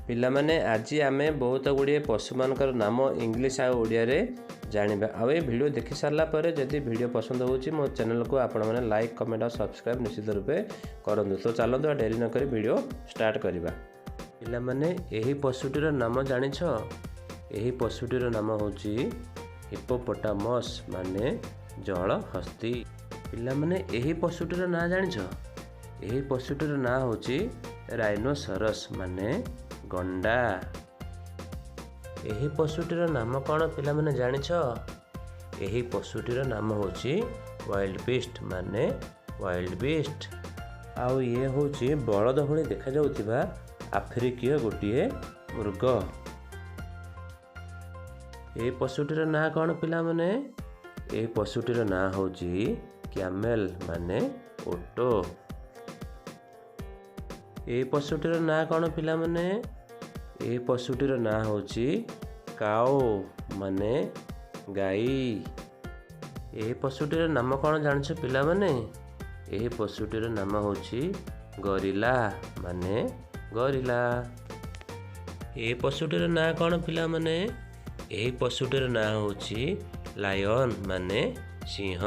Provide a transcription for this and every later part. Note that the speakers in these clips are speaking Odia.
ପିଲାମାନେ, ଆଜି ଆମେ ବହୁତ ଗୁଡ଼ିଏ ପଶୁମାନଙ୍କର ନାମ ଇଂଲିଶ ଆଉ ଓଡ଼ିଆରେ ଜାଣିବା। ଆଉ ଏ ଭିଡ଼ିଓ ଦେଖି ସାରିଲା ପରେ ଯଦି ଭିଡ଼ିଓ ପସନ୍ଦ ହେଉଛି, ମୋ ଚ୍ୟାନେଲକୁ ଆପଣମାନେ ଲାଇକ୍, କମେଣ୍ଟ ଆଉ ସବସ୍କ୍ରାଇବ୍ ନିଶ୍ଚିତ ରୂପେ କରନ୍ତୁ। ତ ଚାଲନ୍ତୁ, ଆଉ ଡେରି ନକରି ଭିଡ଼ିଓ ଷ୍ଟାର୍ଟ କରିବା। ପିଲାମାନେ, ଏହି ପଶୁଟିର ନାମ ଜାଣିଛ? ଏହି ପଶୁଟିର ନାମ ହେଉଛି ହିପୋପଟାମସ୍, ମାନେ ଜଳହସ୍ତୀ। ପିଲାମାନେ, ଏହି ପଶୁଟିର ନାଁ ଜାଣିଛ? ଏହି ପଶୁଟିର ନାଁ ହେଉଛି ରାଇନୋସରସ୍, ମାନେ ଗଣ୍ଡା। ଏହି ପଶୁଟିର ନାମ କ'ଣ ପିଲାମାନେ ଜାଣିଛ? ଏହି ପଶୁଟିର ନାମ ହେଉଛି ୱାଇଲ୍ଡ ବିଷ୍ଟ, ମାନେ ୱାଇଲ୍ଡ ବିଷ୍ଟ। ଆଉ ଇଏ ହେଉଛି ବଳଦ ଭଳି ଦେଖାଯାଉଥିବା ଆଫ୍ରିକୀୟ ଗୋଟିଏ ମୃଗ। ଏହି ପଶୁଟିର ନାଁ କ'ଣ ପିଲାମାନେ? ଏହି ପଶୁଟିର ନାଁ ହେଉଛି କ୍ୟାମେଲ, ମାନେ ଓଟ। ଏହି ପଶୁଟିର ନାଁ କ'ଣ ପିଲାମାନେ? ଏହି ପଶୁଟିର ନାଁ ହେଉଛି କାଓ, ମାନେ ଗାଈ। ଏହି ପଶୁଟିର ନାମ କ'ଣ ଜାଣିଛ ପିଲାମାନେ? ଏହି ପଶୁଟିର ନାମ ହେଉଛି ଗରିଲା, ମାନେ ଗରିଲା। ଏହି ପଶୁଟିର ନାଁ କ'ଣ ପିଲାମାନେ? ଏହି ପଶୁଟିର ନାଁ ହେଉଛି ଲାୟନ୍, ମାନେ ସିଂହ।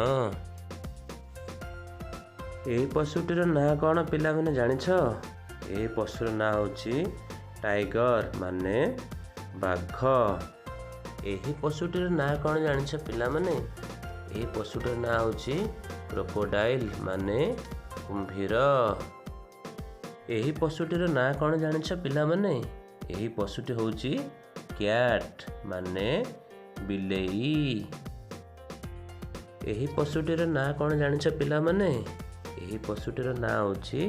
ଏହି ପଶୁଟିର ନାଁ କ'ଣ ପିଲାମାନେ ଜାଣିଛ? ଏହି ପଶୁର ନାଁ ହେଉଛି ଟାଇଗର, ମାନେ ବାଘ। ଏହି ପଶୁଟିର ନାଁ କ'ଣ ଜାଣିଛ ପିଲାମାନେ? ଏହି ପଶୁଟିର ନାଁ ହେଉଛି କ୍ରୋକୋଡାଇଲ୍, ମାନେ କୁମ୍ଭୀର। ଏହି ପଶୁଟିର ନାଁ କ'ଣ ଜାଣିଛ ପିଲାମାନେ? ଏହି ପଶୁଟି ହେଉଛି କ୍ୟାଟ୍, ମାନେ ବିଲେଇ। ଏହି ପଶୁଟିର ନାଁ କ'ଣ ଜାଣିଛ ପିଲାମାନେ? ଏହି ପଶୁଟିର ନାଁ ହେଉଛି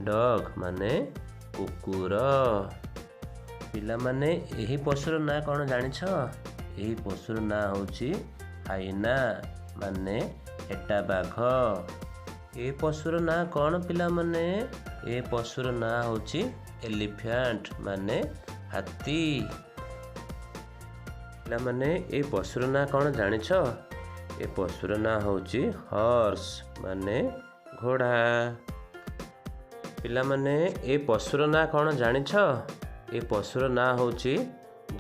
ଡଗ୍, ମାନେ କୁକୁର। ପିଲାମାନେ, ଏହି ପଶୁର ନାଁ କ'ଣ ଜାଣିଛ? ଏହି ପଶୁର ନାଁ ହେଉଛି ହାଇନା, ମାନେ ହେଟା ବାଘ। ଏ ପଶୁର ନାଁ କ'ଣ ପିଲାମାନେ? ଏ ପଶୁର ନାଁ ହେଉଛି ଏଲିଫ୍ୟାଣ୍ଟ, ମାନେ ହାତୀ। ପିଲାମାନେ, ଏ ପଶୁର ନାଁ କ'ଣ ଜାଣିଛ? ଏ ପଶୁର ନାଁ ହେଉଛି ହର୍ସ, ମାନେ ଘୋଡ଼ା। ପିଲାମାନେ, ଏ ପଶୁର ନାଁ କ'ଣ ଜାଣିଛ? ଏ ପଶୁର ନାଁ ହେଉଛି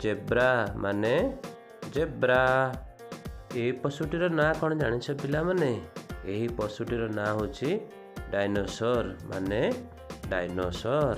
ଜେବ୍ରା, ମାନେ ଜେବ୍ରା। ଏ ପଶୁଟିର ନାଁ କ'ଣ ଜାଣିଛ ପିଲାମାନେ? ଏହି ପଶୁଟିର ନାଁ ହେଉଛି ଡାଇନୋସର, ମାନେ ଡାଇନୋସର।